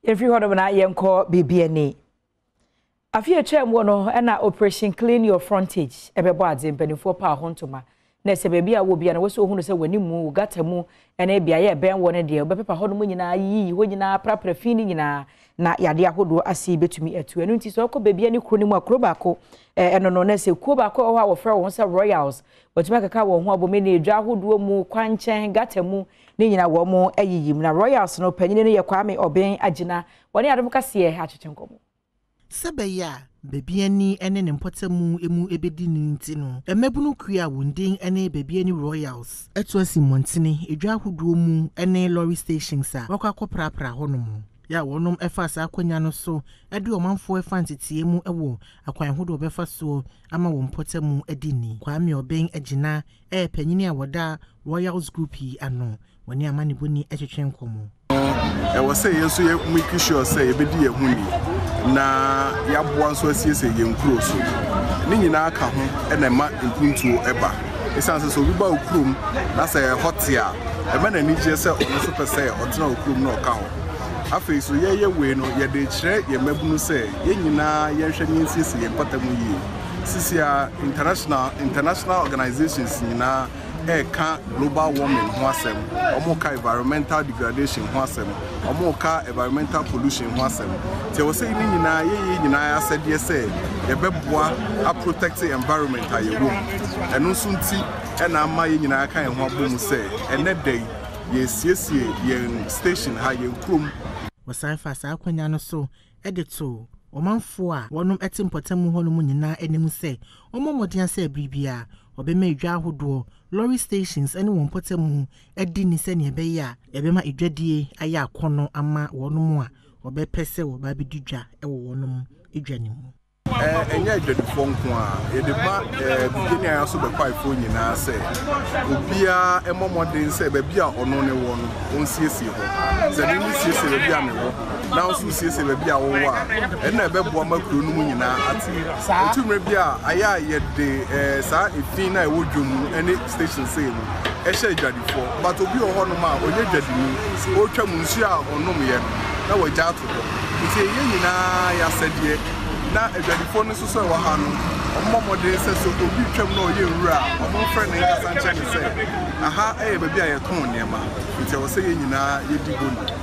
Yɛmfiri hɔnom na yɛnkɔ Bibiani. Afe a ɛtwaam mu no na Operation Clean Your Frontage ɛbɛbɔ adze. Mpanimfoɔ paa ho ntoma na sɛ baabi a wɔ bia no wɔsɛ ohunu sɛ w'anim mu, wo gata mu ne beaeɛ a ɛbɛn wɔ no deɛ, wobɛpepa hɔnom nyinaa, yiyi hɔ nyinaa, prapra fi no nyinaa na yadeɛ ahodoɔ ase bɛtumi atu. Ɛno nti sɛ wokɔ baabi ne kuro no mu a, kuro baako ɛno no na sɛ kuo baako wɔ hɔ a wɔfrɛ wɔn sɛ Royals, wɔtumi akeka wɔn ho abɔ mu ne dwa ahodoɔ mu, kwankyɛn, gata mu ne nyinaa wɔn mo ayiyi mu. Na Royals no panyin no yɛ Kwame Ɔben Agyina, wɔne Adom Kaseɛ atwetwe nkɔmmɔ. Sɛ ɛbɛyɛ a Bibiani ne ne mpɔtam mu bɛdi no nti no, mmabunu kuo a wɔn din ne Bibiani Royals atu asi mmɔntene, edwa ahodoɔ mu ne lorry stations a wɔakɔ akɔprapra hɔnom. Yɛ a wɔnom faa saa akwanya no so de ɔmanfoɔ fa nteteɛ mu wɔ akwan ahodoɔ wɔbɛfa soɔ ama wɔn mpɔtam adi ni. Kwame Obeng Agyina yɛ panyini a wɔda Royals Group yi ano. Wɔne amanebɔni twetwe nkɔmmɔ. Ɛwɔ sɛ yɛn nso yɛ make sure sɛ yɛbɛdi yɛn ho ni na yɛaboa nso asiesie yɛn kuro so. Ne nyinaa ka ho na ɛma mpuntuo ɛba. Ɛsiane sɛ sɛ obi ba wo kurom na sɛ ɛhɔ te a, ɛma n'ani gyeɛ sɛ ɔno nso pɛ sɛ ɔtena wo kurom na ɔka hɔ. Afei so yɛyɛ wei no, yɛde kyerɛ yɛn mmabunu sɛ yɛn nyinaa yɛnhwɛ ne yɛnsiesie yɛn mpata mu yie. Sisi a international international organizations nyinaa reka global warming ho asɛm, wɔreka environmental degradation ho asɛm, wɔreka environmental pollution ho asɛm. Nti ɛwɔ sɛ ne nyinaa yɛyɛ yɛn nyinaa asɛdeɛ sɛ yɛbɛboa aprotect environment a yɛwɔ mu. Ɛno nso nti ɛna ama yɛn nyinaa ka yɛn ho abɔ mu sɛ ɛnɛ da yi yɛresiesie yɛn station ha, yɛn kurom. Wɔsan faa saa akwanya no so de too ɔmanfoɔ a wɔnom te mpɔtam hɔ nom nyinaa anim sɛ wɔmmɔ mmɔden sɛ bere biara wɔbɛma edwa ahodoɔ, lorry stations ne wɔn mpɔtam adi ni sɛdeɛ ɛbɛyɛ a ɛbɛma edwadie ayɛ akɔnnɔ ama wɔnom a wɔbɛpɛ sɛ wɔba abɛdi dwa wɔ wɔnom dwa no mu. Ɛnyɛ adwadifoɔ nko ara, yɛde ma Bibiani Ayaso Bɛkwaefoɔ nyinaa sɛ obiara mmɔ mmɔden sɛ baabi a ɔno ne wɔ no, ɔnsiesie hɔ. Sɛ me mesiesie baabi a mewɔ na wo nso wosiesie baabi a wowɔ a, ɛno na ɛbɛboa ma kuro no mu nyinaa ate. Ɛtu mmerɛ bi a, ayɛ a yɛde saa efi no a ɛwɔ dwom mu ne station sei no ɛhyɛ adwadifoɔ. But obi wɔ hɔnom a ɔnyɛ dwadini, ɔretwa mu nsuo a ɔnomyɛ no na wagya ato hɔ. Nti ɛyɛ yɛn nyinaa yɛn asɛdeɛ. Na adwadifoɔ no nso sɛ ɛwɔ ha no, wɔmmɔ mmɔden sɛ sɛ obi retwam na ɔyɛ nwura a, wɔmfrɛ no nkasa nkyerɛ no sɛ aha yɛ baabi a yɛtɔn nneɛma, nti ɛwɔ sɛ yɛn nyinaa yɛdi bɔ ni.